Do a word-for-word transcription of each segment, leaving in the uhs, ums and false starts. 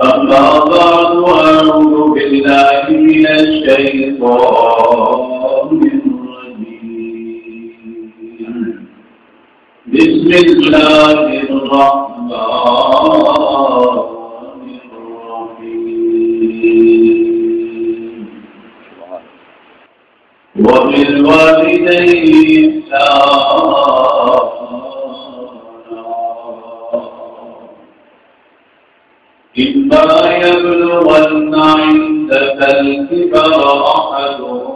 أما بعد، أعوذ بالله من الشيطان الرجيم. بسم الله الرحمن الرحيم. وبالوالدين إحسانا. إما يبلغن عندك الكبر أحدهما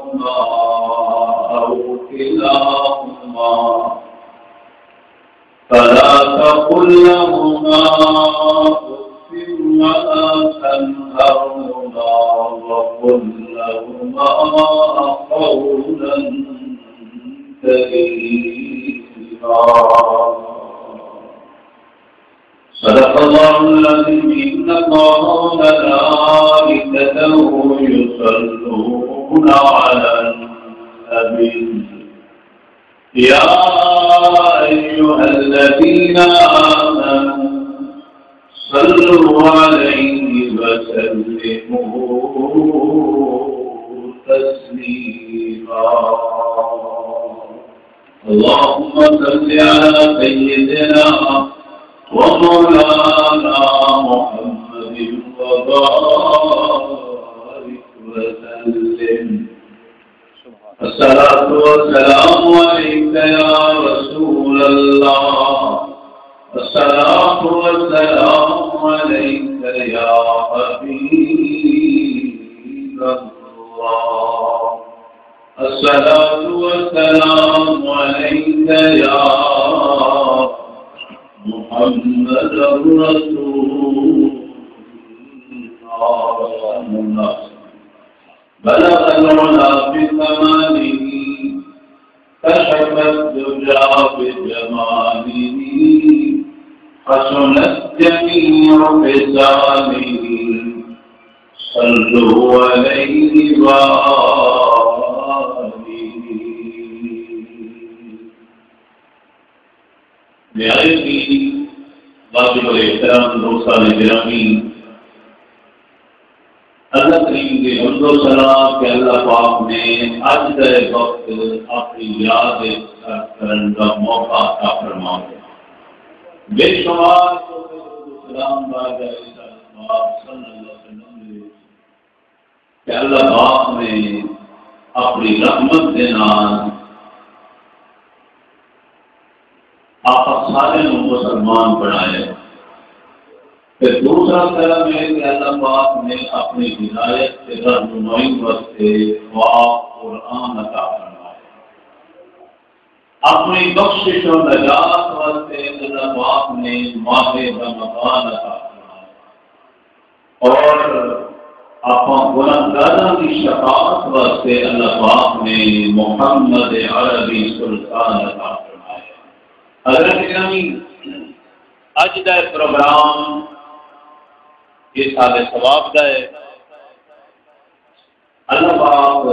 أو كلاهما فلا تقل لهما أف ولا تنهرهما وقل لهما قولا كريما. صدق الله العظيم. إن الله وملائكته يصلون على النبي. يا أيها الذين آمنوا صلوا عليه وسلموا تسليما. اللهم صل على سيدنا ومولانا محمد وبارك وسلم. الصلاة والسلام عليك يا رسول الله. الصلاة والسلام عليك يا حبيب الله. الصلاة والسلام عليك يا محمد رسول الله. بلغ العلا بكماله، كشف الدجى بجماله، حسنت جميع خصاله، صلوا عليه وآله. نہایت ہی واجب الاحترام دوستان گرامی، اللہ کریم دی حمد و ثنا کہ اللہ پاک نے اڄ دا اے وقت اپݨی یاد اچ خرچ کرݨ دا موقع عطا فرماوے۔ بے شمار تحفے درود و سلام بارگاہ رسالت پاک صلی اللہ علیہ وسلم دے وچ کہ اللہ پاک نے اپݨی رحمت دے نال آپاں سارے نوں مسلمان بݨایا۔ تے دوسرا کرم ہے کہ اللہ پاک نے اپݨی ہدایت تے رہنمائی واسطے پاک قرآن عطا فرمایا۔ اپݨی بخشش و نجات واسطے اللہ پاک نے ماہ رمضان عطا فرمایا۔ اور آپاں گناہگاراں دی شفاعت واسطے اللہ پاک نے محمد عربی سلطان عطا فرمایا۔ حضرات گرامی، اڄ دا اے پروگرام ایصال ثواب دا ہے۔ اللہ پاک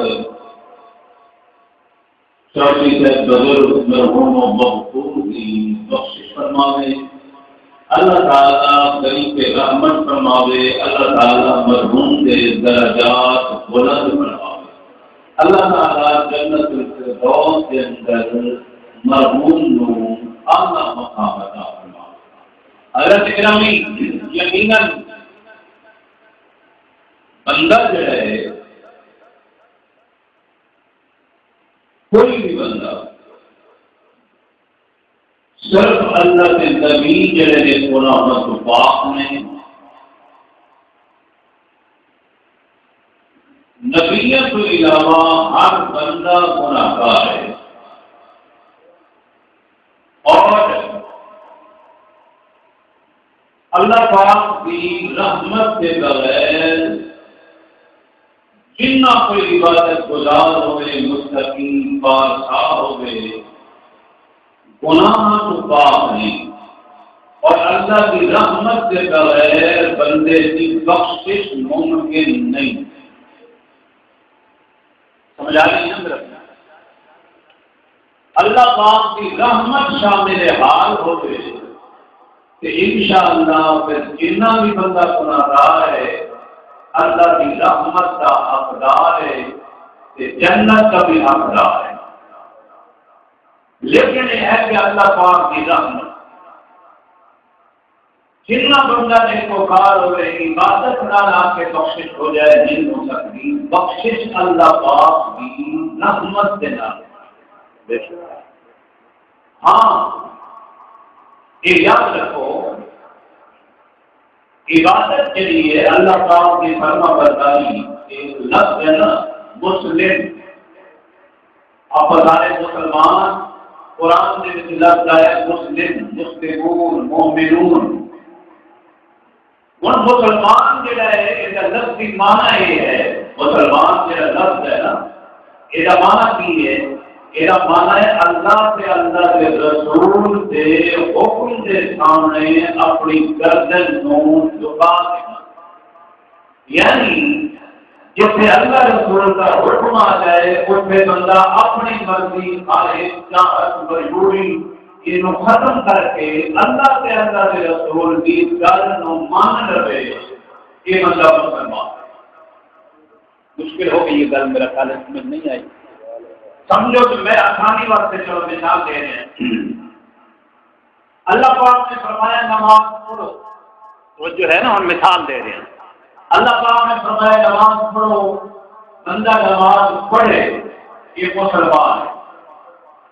چوہدری صاحب بزرگ مرحوم و مغفور دی بخشش فرماوے۔ اللہ تعالیٰ غریق رحمت فرماوے۔ اللہ تعالیٰ مرحوم دے درجات بلند فرماوے۔ اللہ تعالیٰ جنت الفردوس دے اندر مرحوم نوں اعلیٰ مقام عطا فرماوے۔ حضرات گرامی، یقیناً بندہ جڑا ہے، کوئی بھی بندہ صرف اللہ دے نبی جڑے نے گناہاں تو پاک نے، نبیاں تو علاوہ ہر بندہ گناہگار ہے۔ اور اللہ پاک دی رحمت دے بغیر جنہ کوئی عبادت گزار ہوئے، متقی، پارسا ہوئے، گناہاں تو پاک نہیں۔ اور اللہ دی رحمت دے بغیر بندے دی بخشش ممکن نہیں۔ سمجھ آ رہی ہے نا میرا؟ اللہ پاک دی رحمت شامل حال ہوئے، تے انشاءاللہ پھر جنہاں وی بندہ گناہگار ہے، اللہ دی رحمت دا حقدار ہے تے جنت دا وی حقدار ہے۔ لیکن یہ ہے کہ اللہ پاک دی رحمت، جنہاں بندہ نیکوکار ہوئے، عبادت نال آ کے بخشش ہو جائے، نہیں ہو سکتی۔ بخشش اللہ پاک دی رحمت دے نال۔ ہاں، یہ یاد رکھو، عبادت جڑی ہے اللہ پاک دی فرما برداری، ایک لفظ ہے نا، مسلم۔ آپ سارے مسلمان، قرآن دے وچ لفظ آیا مسلم، مسلمون، مومنون۔ ہن مسلمان جڑا ہے، اس دا لفظی معنی یہ ہے، مسلمان جڑا لفظ ہے نا، یہ دا معنی کی ہے؟ یہ دا معنی ہے اللہ تے اللہ دے رسول دے حکم دے سامنے اپنی گردن نوں جھکا دینا۔ یعنی جتھے اللہ رسول دا حکم آ جائے، اتھے بندہ اپنی مرضی، خواہش، چاہت، مجبوری، اینوں ختم کر کے اللہ تے اللہ دے رسول دی گل نوں من لوے، یہ بندہ مسلمان ہے۔ مشکل ہو گئی یہ گل، میرا خیال ہے سمجھ نہیں آئی۔ سمجھو تو میں آسانی واسطے چلو مثال دے رہے ہیں۔ اللہ پاک نے فرمایا نماز پڑھو۔ وہ جو ہے نا، ہم مثال دے رہے ہیں۔ اللہ پاک نے فرمایا نماز پڑھو، بندہ نماز پڑھے، یہ مسلمان ہے۔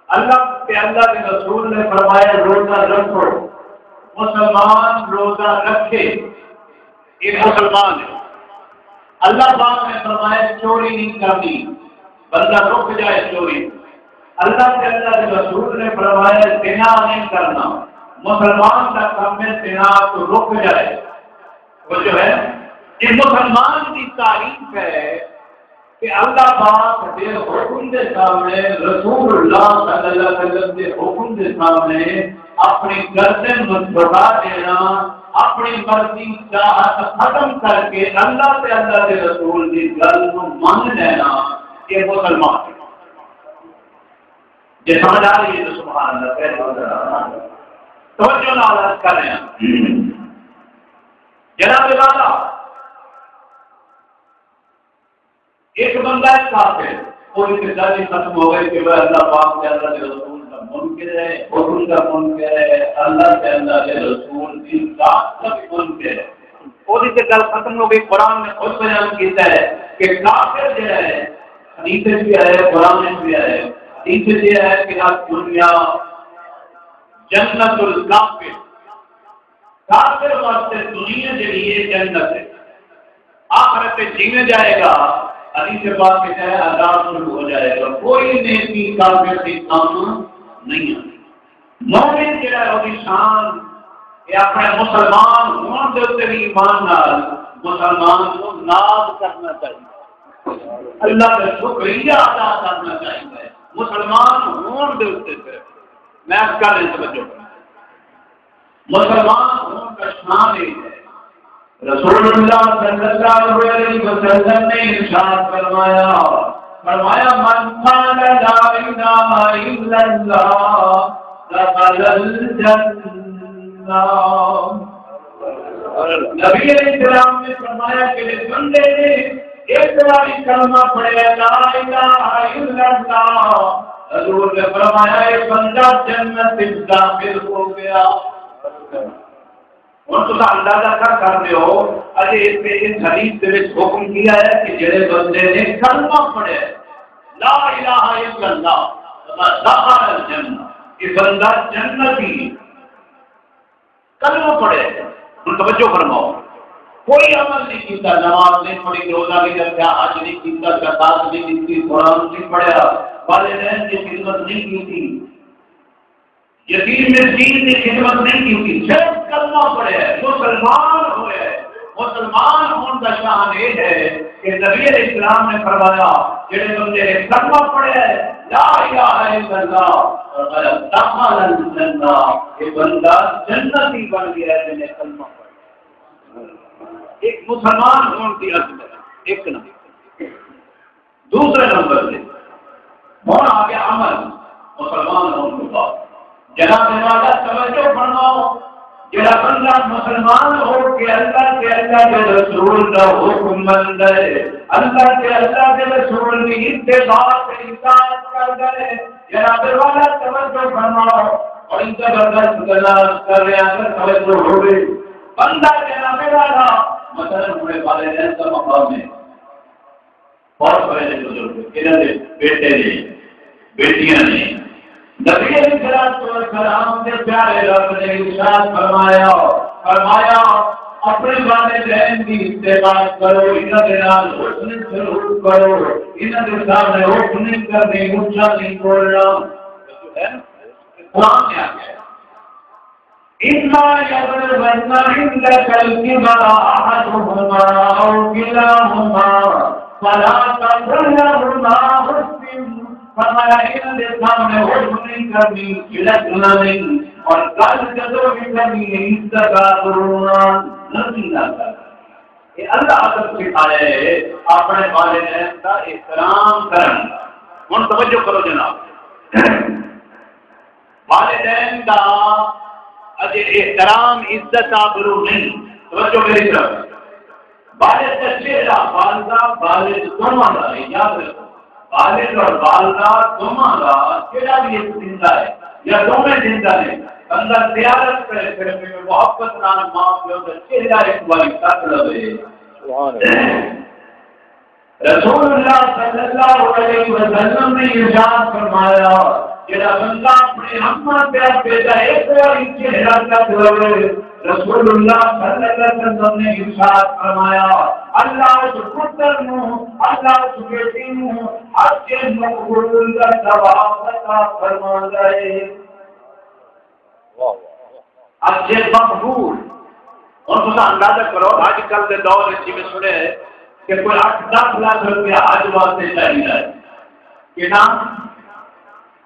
اللہ تے اللہ کے رسول نے فرمایا روزہ رکھو، مسلمان روزہ رکھے، یہ مسلمان ہے۔ اللہ پاک نے فرمایا چوری نہیں کرنی، بندہ رک جائے چوری۔ اللہ تے اللہ کے رسول نے فرمایا زنا نہیں کرنا، مسلمان دا کم ہے زنا تو رک جائے۔ وہ جو ہے، یہ مسلمان کی تعریف ہے کہ اللہ پاک دے حکم دے سامنے، رسول اللہ صلی اللہ علیہ وسلم دے حکم دے سامنے اپنی گردن نوں جھکا دینا، اپنی مرضی چاہت ختم کر کے اللہ تے اللہ دے رسول دی گل نوں من لینا، یہ مسلمان ہے۔ جے سمجھ آ رہی ہے تو سبحان اللہ، پہلی بار توجہ نال عرض کر رہے ہیں۔ جناب والا، ایک بندہ ہے کافر، اور اس کی شادی ختم ہو گئی کہ وہ اللہ پاک کے، اللہ کے رسول کا منکر ہے، حکم کا منکر ہے، اللہ کے، اللہ کے رسول کی ذات کا بھی منکر ہے۔ اور اس کی گل ختم ہو گئی، قرآن نے خود بیان کیتا ہے کہ کافر جو ہے، حدیث میں بھی آیا ہے، قرآن میں بھی آیا ہے، حدیث میں بھی آیا ہے کہ الدنیا جنت الکافر، کافر واسطے دنیا جڑی ہے جنت ہے۔ آخرت تے جیویں جائے گا، حدیث پاک میں ہے عذاب شروع ہو جائے گا، کوئی نیکی کافر دی کم نہیں آتی۔ مومن جڑا ہے، اوہدی شان، یہ اپنے مسلمان ہون دے اتے بھی ایمان نال مسلمان کو ناز کرنا چاہیے، اللہ کا شکریہ ادا کرنا چاہیے مسلمان ہون دے اتے۔ پھر میں عرض کر رہے، توجہ کریں۔ مسلمان ہون کا شان یہ ہے۔ رسول اللہ صلی اللہ علیہ وسلم نے ارشاد فرمایا، فرمایا، "من قال لا الہ الا اللہ دخل الجنہ۔" نبی علیہ السلام نے فرمایا کہ جس بندے نے ایک باری کلمہ پڑھیا، لا الہ الا اللہ، حضور نے فرمایا، یہ بندہ جنت وچ داخل ہو گیا۔ ہن تساں اندازہ کر سکدے ہو، اجے اس نے اس حدیث دے وچ حکم کیا ہے کہ جڑے بندے نے کلمہ پڑھیا، لا الہ الا اللہ، فقد دخل الجنہ، یہ بندہ جنتی ہے۔ کلمہ پڑھے، ہن توجہ فرماؤ، کوئی عمل نہیں کیتا، نماز نہیں پڑھی، روزہ نہیں رکھیا، حج نہیں کیتا، زکوٰۃ نہیں دتی، قرآن نہیں پڑھیا، والدین دی خدمت نہیں کیتی، یتیم مسکین دی خدمت نہیں کیتی، صرف کلمہ پڑھے، مسلمان ہوئے۔ مسلمان ہون دا شان یہ ہے کہ نبی علیہ السلام نے فرمایا، جڑے بندے نے کلمہ پڑھیا ہے، لا الہ الا اللہ، فرمایا، دخل الجنہ، یہ بندہ جنتی بن گیا ہے جنہیں کلمہ پڑھیا۔ ایک مسلمان ہون دی عظمت، ایک نمبر۔ دوسرے نمبر تے ہن آ گیا عمل، مسلمان ہون توں بعد۔ جناب والا، توجہ فرماؤ، جڑا بندہ مسلمان ہو کے اللہ تے اللہ دے رسول دا حکم مندا ہے، اللہ تے اللہ دے رسول دی اتباع تے اطاعت کردا ہے، جناب والا توجہ فرماؤ، اور ان کا بندہ جناب کر رہا ہے، توجہ ہوے۔ بندہ جناب والا، مثلاً، اپنے والدین کا مقام ہے، بہت بڑے بزرگ، انہاں دے بیٹے نے، بیٹیاں نے۔ نبی علیہ الصلوۃ والسلام دے پیارے رب نے ارشاد فرمایا، فرمایا، اپنے والدین دی اتباع کرو، انہاں دے نال حسن سلوک کرو، انہاں دے سامنے اٹھ نہیں کرنی، اونچا نہیں بولنا۔ قرآن نے آخیا، إما يبلغن عندك الكبر أحدهما أو كلاهما فلا تقل لهما أف، فرمایا، انہاں دے سامنے اٹھ نہیں کرنی، جھڑکنا نہیں، اور گل جدوں بھی کرنی ہے، عزت نال کرو، نرمی نال کرو۔ یہ اللہ ادب سکھایا ہے، اپنے والدین دا احترام کرن دا۔ ہن توجہ کرو جناب، والدین دا اجے احترام، عزت، آبرو نہیں۔ توجہ میری طرف۔ والد دا چہرہ، والدہ، والد دونوں دا ہے، یاد رکھو۔ والد اور والدہ دونوں دا چہرہ بھی ایک زندہ ہے یا دونوں زندہ نے۔ بندہ زیارت کرے، پھر بھی محبت نال ماں پیو دا چہرہ ایک باری تک لوے۔ سبحان اللہ۔ رسول اللہ صلی اللہ علیہ وسلم نے ارشاد فرمایا، جڑا بندہ اپنے اماں تے ابے دا ایک واری چہرہ تک لوے، رسول اللہ صلی اللہ علیہ وسلم نے ارشاد فرمایا، اللہ اس پتر نو، اللہ اس بیٹی نو حج مقبول دا ثواب عطا فرماندا ہے۔ واہ، واہ، واہ۔ حج مقبول۔ ہن تساں اندازہ کرو، اج کل دے دور وچ جویں سنیا ہے کہ کوئی اٹھ دس لاکھ روپیہ حج واسطے چاہیدا ہے۔ کتنا؟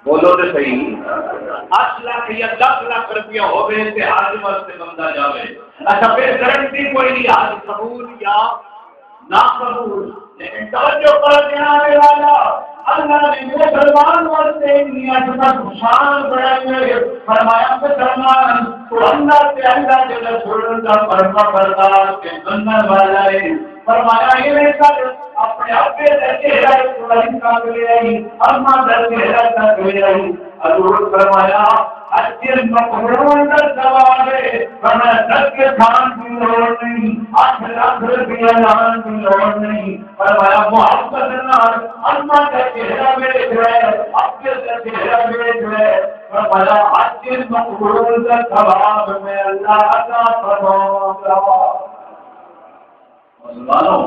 بولو تے صحیح۔ اٹھ لاکھ یا دس لاکھ روپیہ ہووے تے حج واسطے بندہ جاوے۔ اچھا، پھر گارنٹی کوئی نہیں حج قبول یا ناقبول۔ لیکن توجہ کر، جناب والا، اللہ نے مسلمان واسطے اتنی عظمت شان بنائی ہے۔ فرمایا، مسلمان، تو اللہ تے اللہ دے رسول دا فرما بردار تے منن والا ہے۔ فرمایا، ایویں کر، اپنے ابے دا چہرہ ایک واری تک لے آئی، اماں دا چہرہ تک لے آئی۔ حضور فرمایا، حج مقبول دا ثواب ہے، فرمایا، صدقے کھان دی لوڑ نہیں، اٹھ لاکھ روپیہ لان دی لوڑ نہیں، فرمایا، محبت نال اماں دا چہرہ ویکھ لے، ابے دا چہرہ ویکھ لے، فرمایا، حج مقبول دا ثواب میں اللہ عطا فرماؤں گا۔ مسلمانوں،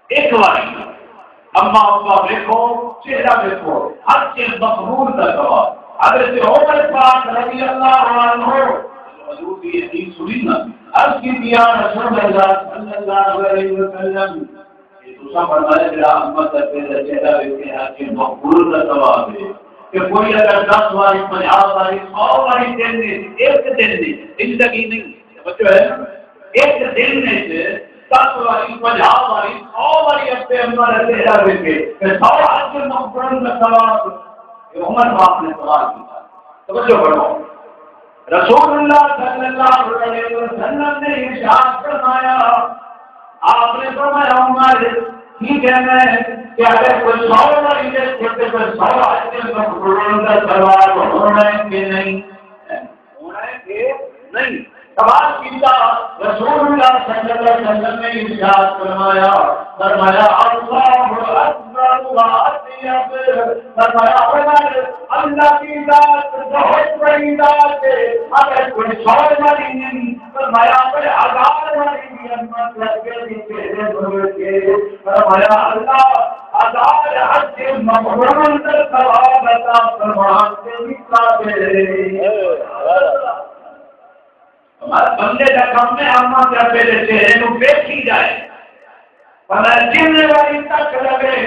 ایک واری اماں ابا ویکھو، چہرہ ویکھو، حج مقبول دا گواہ۔ حضرت عمر پاک رضی اللہ عنہ، حضور دی حدیث سنی نا، عرض کی، یا رسول اللہ صلی اللہ علیہ وسلم، کہ تساں فرمایا جڑا اماں تے ابے دا چہرہ ویکھے، حج مقبول دا ثواب ہے۔ کہ کوئی اگر دس واری، پنجاہ واری، سو واری دن وچ، ایک دن دی زندگی نہیں، توجہ ہے، ایک دن وچ دس واری، پنجاہ واری، سو واری ابے اماں دا چہرہ ویکھے، تے سو حج مقبول دا ثواب۔ یہ عمر پاک نے سوال کیتا۔ توجہ فرماؤ۔ رسول اللہ صلی اللہ علیہ وسلم نے ارشاد فرمایا، آپ نے فرمایا، عمر، ٹھیک ہے، میں کہ اگر کوئی سو واری دے تے کوئی سو حج مقبول دا ثواب ہونا ہے کہ نہیں؟ ہونا ہے کہ نہیں؟ سوال کیتا۔ رسول اللہ صلی اللہ علیہ وسلم نے ارشاد فرمایا، فرمایا، اللہ اکبر و اطیب۔ فرمایا، عمر، اللہ دی ذات بہت بڑی ذات ہے، اگر کوئی سو واری نہیں، فرمایا، اگر ہزار واری بھی اماں تے ابے دے چہرے نوں ویکھے، فرمایا، اللہ ہزار حج مقبول دا ثواب عطا فرمان دے بھی قابل ہے۔ ہمارے بندے دا کم ہے، اماں تے ابے دے چہرے نوں ویکھی جائے۔ پر جن واری تک لگے،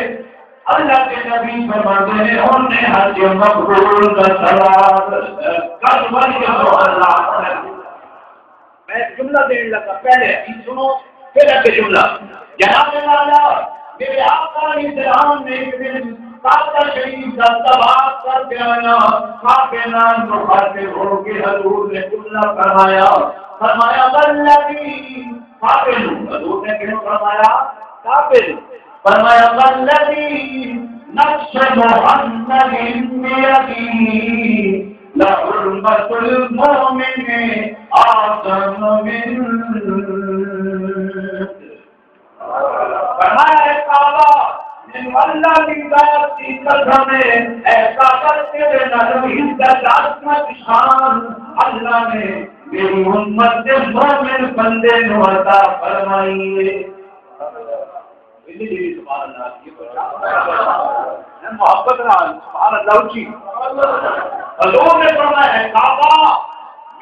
اللہ دے نبی فرماندے نے، انہیں حج مقبول دا ثواب۔ کل واری جو اللہ۔ میں ایک جملہ دین لگا، پہلے حدیث سنو، پھر اگے جملہ۔ جناب والا، میرے آقا علیہ السلام نے ایک دن کعبہ شریف دا طواف کر کے آیا، کعبے نال مخاطب ہو کے حضور نے جملہ فرمایا، فرمایا، "والذی"، کعبے نو حضور نے کیوں فرمایا؟ کعبے نو۔ فرمایا، "والذی نفس محمد بیدہ لحرمۃ المؤمن اعظم من"، فرمایا، "اے کعبہ، مینوں اللہ دی ذات دی قسم ہے، اے کعبہ، تیرے نال عزت، عظمت، شان اللہ نے میری امت دے مومن بندے نوں عطا فرمائی ہے۔" سبحان اللہ، یہ تو کیا ہے؟ محبت نال، سبحان اللہ اچی۔ حضور نے فرمایا، "اے کعبہ،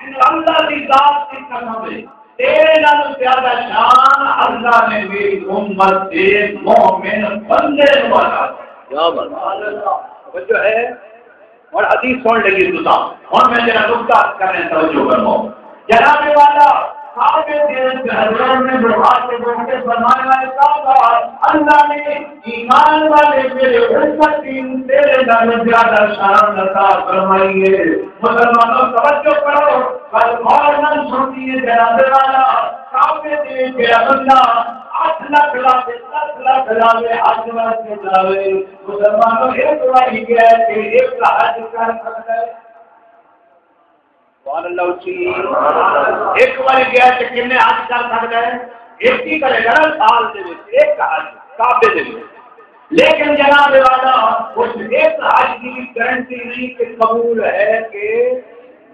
مینوں اللہ دی ذات دی قسم ہے، تیرے نال زیادہ شان اللہ نے میری امت دے مومن بندے نوں عطا فرمائی۔" کیا بات ہے۔ توجہ ہے؟ ہݨ حدیث سݨ لڳی تساں۔ ہݨ میں جیڑھا نقطہ عرض کرݨا، توجہ فرماؤ۔ جناب والا، کعبے دے وچ حضور نے مخاطب ہو کے فرمایا، "اے کعبہ، اللہ نے ایمان والے میرے امتی نوں تیرے نال زیادہ شان عطا فرمائی ہے۔" مسلمانوں، توجہ کرو، ڳالھ غور نال سݨݨی ہے۔ جناب والا، کعبے دے وچ جیڑھا بندہ اٹھ لکھ لا کے، دس لکھ لا کے حج واسطے جاوے، مسلمانوں، ایک واری ڳیا تے ایک حج کر سڳدا ہے؟ سبحان اللہ اچی۔ ایک واری ڳیا تے کنے حج کر سڳدا ہے؟ ایک ہی کرے گا نا سال دے وچ، ایک حج کعبے دے وچ۔ لیکن جناب والا، اس ایک حج دی گارنٹی نہیں کہ قبول ہے کہ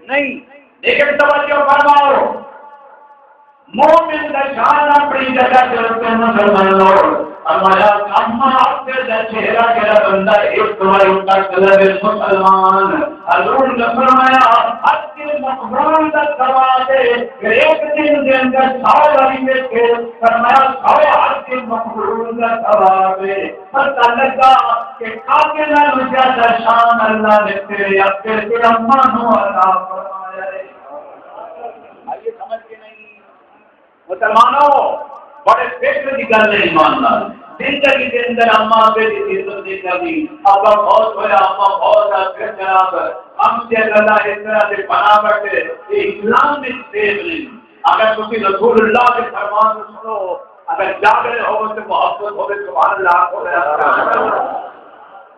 نہیں۔ لیکن توجہ فرماؤ، مومن دا شان اپݨی جگہ تے اتے، مسلمانو۔ فرمایا، اما عبد دا چہرہ جیڑھا بندہ ایک واری تک لوے، مسلمان۔ حضور نے فرمایا، حج مقبول دا ثواب ہے، ایک دن دے اندر سو واری ویکھے۔ فرمایا، سو حج مقبول دا ثواب ہے۔ پتہ لڳا کہ کعبے نال زیادہ شان اللہ نے تیرے ابے تے اماں نوں عطا فرمایا ہے۔ آئیے سمجھ کے نہیں؟ مسلمانو، بڑے فکر دی ڳالھ ہے ایمان نال۔ زندگی دے اندر اماں ابے دی خدمت نہیں کرنی۔ ابا فوت ہویا، اماں فوت آ، پھر جناب، ہم تے اللہ اس طرح دے بنا بیٹھے، یہ اسلام وچ عیب نہیں۔ اگر تسی رسول اللہ دے فرمان نوں سنو، اگر جاڳ رہے ہو تے محبت ہوے، سبحان اللہ، ہوے۔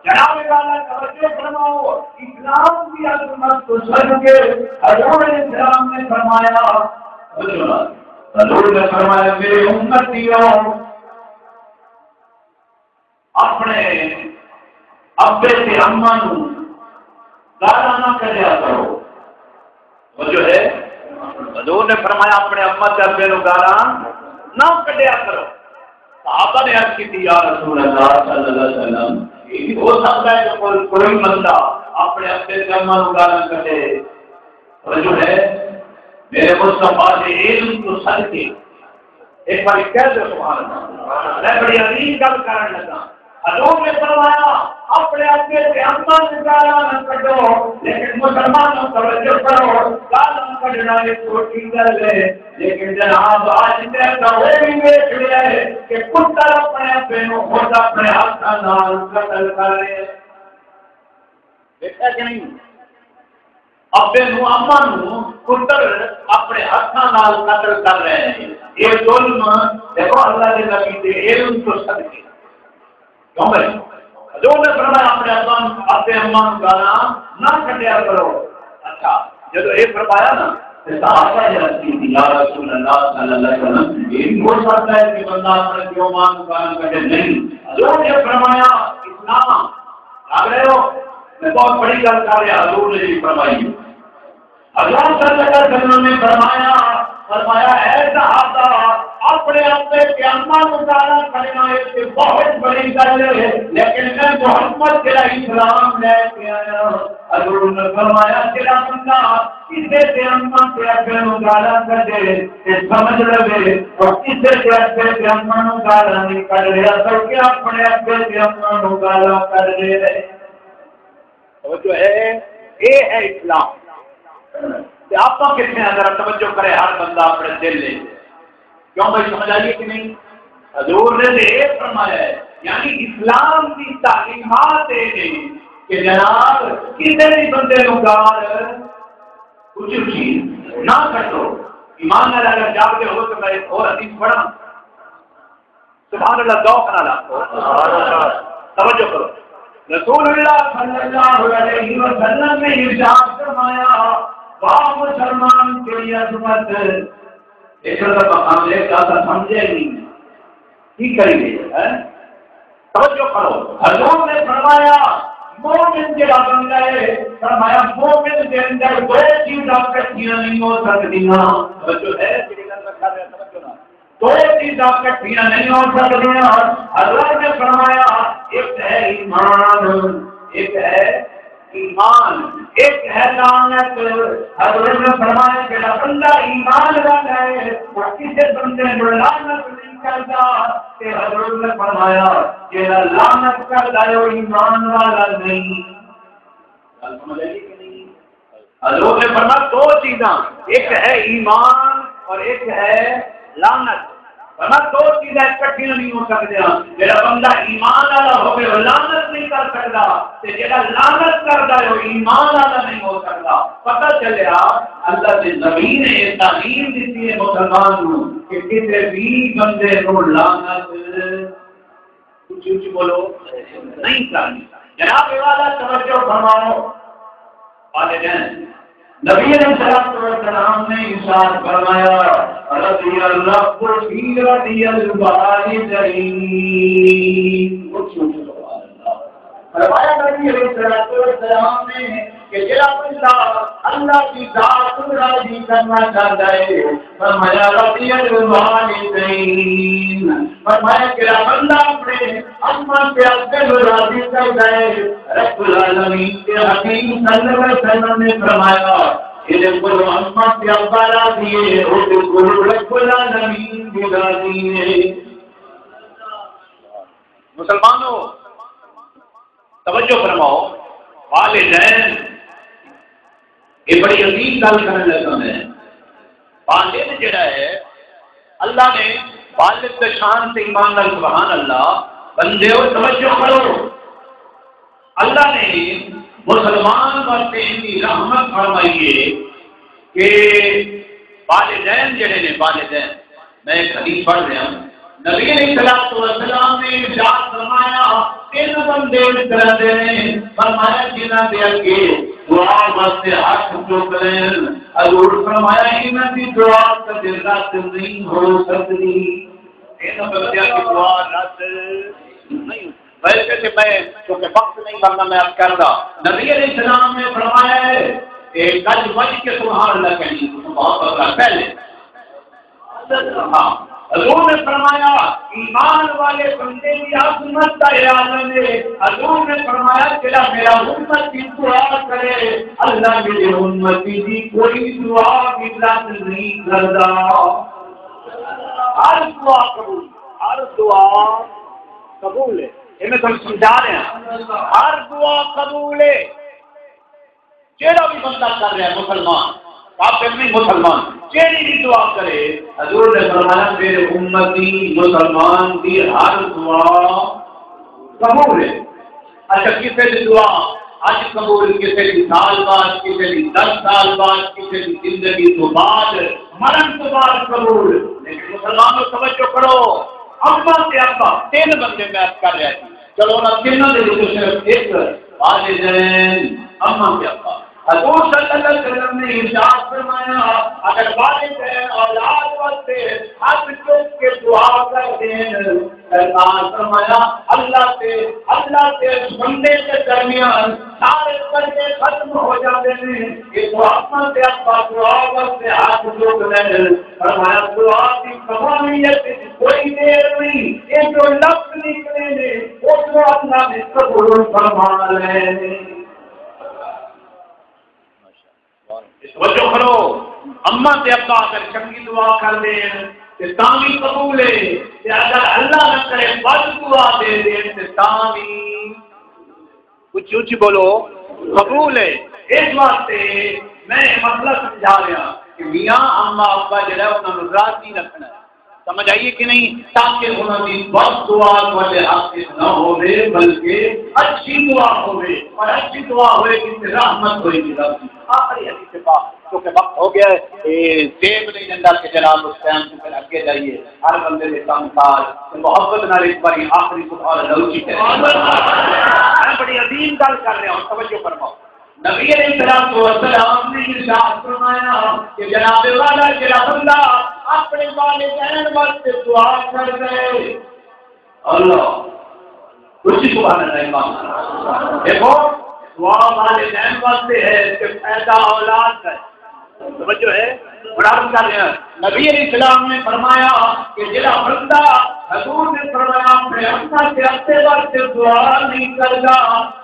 جناب والا، توجہ فرماؤ، اسلام دی عظمت کوں سݙ کے حضور علیہ السلام نے فرمایا، حضور نے فرمایا، میرے امتیوں، اپݨے ابے تے اماں نوں گالاں نہ کڈھیا کرو۔ توجہ ہے؟ حضور نے فرمایا، اپݨے اماں تے ابے نوں گالاں نہ کڈھیا کرو۔ صحابہ نے عرض کی، یا رسول اللہ صلی اللہ علیہ وسلم، یہ بھی ہو سکتا ہے کہ کوئی، کوئی بندہ اپݨے ابے تے اماں نوں گالاں کڈھے؟ توجہ ہے؟ میرے مصطفیٰ دے علم تو صدقے، ایک بار کہہ دو سبحان اللہ۔ میں بڑی عظیم گل کرن لگا۔ حضور نے فرمایا، اپݨے ابے تے اماں نوں گالاں نہ کڈھو، لیکن مسلمانوں، توجہ کرو، گالاں کڈھنا یہ چھوٹی گل ہے، لیکن جناب، اج تے اساں او وی ویکھ لیا ہے کہ پتر اپݨے ابے نوں خود اپݨے ہتھاں نال قتل کر رہے ہیں۔ دیکھا کہ نہیں؟ ابے نوں، اماں نوں پتر اپݨے ہتھاں نال قتل کر رہے ہیں۔ یہ ظلم، دیکھو، اللہ دے نبی دے علم تو صدقے۔ کیوں بھائی؟ حضور نے فرمایا، اپݨے ابا، اپݨے اماں نوں گالاں نہ کڈھیا کرو۔ اچھا، جدوں یہ فرمایا نا، تے صحابہ نے عرض کی، یا رسول اللہ صلی اللہ علیہ وسلم، یہ بھی ہو سکتا ہے کہ بندہ اپݨے پیو ماں نوں گالاں کڈھے؟ نہیں۔ حضور نے فرمایا، اسلام، جاگ رہے ہو؟ میں بہت بڑی گل کر رہا، حضور نے بھی فرمائی۔ حضور صلی اللہ علیہ وسلم نے فرمایا، فرمایا، اے صحابہ، اپݨے ابے تے اماں نوں گالاں کڈھݨا ایک بہت بڑی گل ہے، لیکن میں محمد جیڑھا اسلام لے کے آیا، حضور نے فرمایا، جیڑھا بندہ کسے دے اماں تے ابے نوں گالاں کڈھے، تے سمجھ لوے، اور کسے دے ابے تے اماں نوں گالاں نہیں کڈھ رہیا، بلکہ اپݨے ابے تے اماں نوں گالاں کڈھ رہیا ہے۔ توجہ ہے، اے ہے اسلام۔ تے آپاں کتھے ہیں؟ ذرا توجہ کرے ہر بندہ اپݨے دل وچ۔ کیوں بھائی، سمجھ آئی ہے کہ نہیں؟ حضور نے تے اے فرمایا ہے، یعنی اسلام دی تعلیمات اے نے کہ جناب، کسے وی بندے نوں گال اچی اچی نہ کڈو۔ ایمان نال اگر جاگدے ہو تو میں ایک اور حدیث پڑھاں۔ سبحان اللہ، ذوق نال آکھو۔ توجہ کرو۔ رسول اللہ صلی اللہ علیہ وسلم نے ارشاد فرمایا، واہ مسلمان، کیڑی عظمت! ایک دا مقام ہے، کیا تھا سمجھے ہی نہیں؟ کی کریے، ہیں؟ توجہ کرو۔ حضور نے فرمایا، مومن جڑا بندہ ہے، فرمایا، مومن دے اندر دو چیزاں کٹھیاں نہیں ہو سکدیاں۔ توجہ ہے، جڑی گل میں کر رہا، توجہ نال۔ دو چیزاں کٹھیاں نہیں ہو سکدیاں۔ حضور نے فرمایا، ایک ہے ایمان، ایک ہے ایمان، ایک ہے لعنت۔ حضور نے فرمایا، جڑا بندہ ایمان والا ہے، وہ کسی بندے نوں لعنت نہیں کردا۔ تے حضور نے فرمایا، جڑا لعنت کردا ہے، وہ ایمان والا نہیں۔ گل سمجھ آئی کہ نہیں؟ حضور نے فرمایا، دو چیزاں، ایک ہے ایمان اور ایک ہے لعنت۔ فرمایا، دو چیزاں اکٹھیاں نہیں ہو سکدیاں۔ جڑا بندہ ایمان والا ہوے، وہ لعنت نہیں کر سکدا، تے جڑا لعنت کردا ہے، وہ ایمان والا نہیں ہو سکدا۔ پتہ چلیا، اللہ دے نبی نے یہ تعلیم دتی ہے مسلمان نوں کہ کسے بھی بندے نوں لعنت اچی اچی بولو، نہیں کرنی۔ جناب والا، توجہ فرماؤ۔ والدین، نبی علیہ الصلوۃ والسلام نے ارشاد فرمایا، رضی الرب فی رضی الوالدین۔ اچی اچی سبحان اللہ۔ فرمایا نبی علیہ الصلوۃ والسلام نے کہ جڑا بندہ اللہ دی ذات نوں راضی کرنا چاہندا ہے، فرمایا، رضی الوالدین، فرمایا، جڑا بندہ اپنے اماں تے ابے نوں راضی کردا ہے، رب العالمین دے حبیب صلی اللہ علیہ وسلم نے فرمایا، جیندے کولوں اماں تے ابا راضی ہے، اوندے کولوں رب العالمین وی راضی ہے۔ مسلمانو، توجہ فرماؤ، والدین، یہ بڑی عظیم گل کرن لگا میں۔ والد جڑا ہے، اللہ نے والد دے شان تے ایمان نال، سبحان اللہ، بندے ہو توجہ کرو۔ اللہ نے مسلمان واسطے اتنی رحمت فرمائی ہے کہ والدین جڑے نے، والدین، میں ایک حدیث پڑھ رہا ہوں، نبی علیہ الصلوۃ والسلام نے ارشاد فرمایا، تین بندے اس طرح دے نے، فرمایا، جنہاں دے اگے دعا واسطے ہاتھ چک لین، حضور فرمایا، انہاں دی دعا کدے رد نہیں ہو سکدی۔ تین بندیاں دی دعا رد نہیں۔ ویسے تے میں، کیونکہ وقت نہیں بندا، میں عرض کردا، نبی علیہ السلام نے فرمایا ہے، اے گج وج کے سبحان اللہ کہیں، بہت بڑا پہلے۔ ہاں، حضور نے فرمایا، ایمان والے بندے دی عظمت دا اعلان ہے۔ حضور نے فرمایا، جڑا میرا امت دی دعا کرے، اللہ میرے امتی دی کوئی دعا بھی رد نہیں کردا۔ ہر دعا قبول، ہر دعا قبول ہے۔ یہ میں تمہیں سمجھا رہا ہوں، ہر دعا قبول ہے۔ جیڑا بھی بندہ کر رہا ہے، مسلمان، کافر نہیں، مسلمان، جیڑی بھی دعا کرے، حضور نے فرمایا، میرے امتی مسلمان دی ہر دعا قبول ہے۔ اچھا، کسے دی دعا اج قبول، کسے دی سال بعد، کسے دی دس سال بعد، کسے دی زندگی تو بعد، مرن تو بعد قبول۔ لیکن مسلمانوں، توجہ کرو، اماں تے ابا، تین بندے میں عرض کر رہا سی، چلو، انہاں تیناں دے وچوں صرف ایک، والدین، اماں تے ابا۔ حضور صلی اللہ علیہ وسلم نے ارشاد فرمایا، اگر والدین اولاد واسطے ہتھ چک کے دعا کر دین، سرکار فرمایا، اللہ تے، اللہ تے اس بندے دے درمیان سارے پردے ختم ہو جاندے نے۔ یہ محمد دے ابا دعا واسطے ہاتھ چک لین۔ فرمایا، دعا دی قبولیت وچ کوئی دیر نہیں، یہ جو لفظ نکلے نے، وہ تو اللہ نے قبول فرما لینے۔ توجہ کرو، اماں تے ابا اگر چنگی دعا کر دین تے تاں وی قبول ہے، تے اگر اللہ نہ کرے بد دعا دے دین تے تاں وی، اچی اچی بولو، قبول ہے۔ اس واسطے میں مسئلہ سمجھا رہا کہ میاں، اماں، ابا جڑا انہاں نوں راضی رکھنا ہے۔ سمجھ آئی ہے کہ نہیں؟ تاکہ انہاں دی بد دعا تہاڈے حق وچ نہ ہووے، بلکہ اچھی دعا ہووے، اور اچھی دعا ہوئے گی تے رحمت ہوئے گی رب دی۔ آخری حدیث پاک، کیونکہ وقت ہو گیا ہے، اے زیب نہیں ڈندا کہ جناب اس ٹائم تو پھر اگے جائیے۔ ہر بندے دے کم کاج تے محبت نال ایک باری آخری سبحان اللہ اچھی کرے۔ میں بڑی عظیم گل کر رہا ہوں، توجہ فرماؤ۔ نبی علیہ الصلوۃ والسلام نے ارشاد فرمایا کہ جناب والا جڑا بندہ اپنے والدین واسطے دعا کر دے، اللہ، کچھ سبحان اللہ، ایمان۔ دیکھو، دعا والدین واسطے ہے کہ فائدہ اولاد کا ہے۔ توجہ ہے؟ بڑا عرض کر رہے ہیں۔ نبی علیہ السلام نے فرمایا کہ جڑا بندہ، حضور نے فرمایا، اپنے اماں تے ابے واسطے دعا نہیں کردا،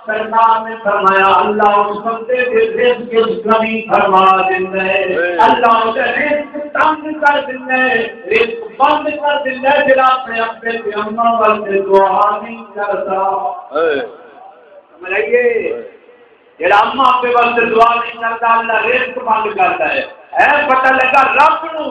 سرکار نے فرمایا، اللہ اس بندے دے رزق وچ کمی فرما دیندا ہے، اللہ اس دے رزق تنگ کر دیندا ہے، رزق بند کر دیندا ہے، جڑا اپنے ابے تے اماں واسطے دعا نہیں کردا۔ سمجھ آئیے؟ جڑا اماں ابے واسطے دعا نہیں کردا، اللہ رزق بند کردا ہے۔ اے پتہ لگا رب نو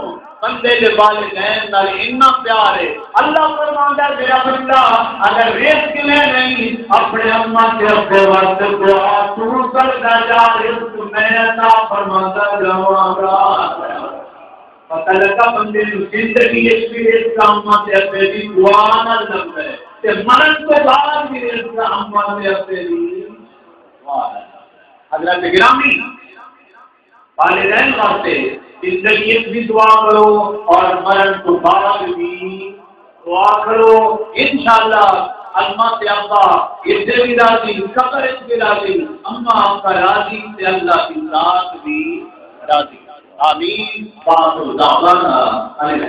بندے دے والدین نال اتنا پیار ہے۔ اللہ فرماندا ہے، میرا بندہ اگر رزق میں نہیں، اپنے اماں تے ابے واسطے دعا تو کردا جا، رزق میں عطا فرماندا جاواں گا۔ پتہ لگا بندے نو زندگی وچ بھی رزق اماں تے ابے دی دعا نال لبھدا ہے، تے مرن تو بعد بھی رزق اماں تے ابے دی دعا نال لبھدا ہے۔ حضرات گرامی، والدین واسطے زندگی وچ بھی دعا کرو اور مرن تو بعد بھی دعا کرو۔ انشاءاللہ اماں تے ابا اتھے بھی راضی، قبر وچ بھی راضی، اماں ابا راضی تے اللہ دی ذات بھی راضی۔ آمین۔ وآخر دعوانا ان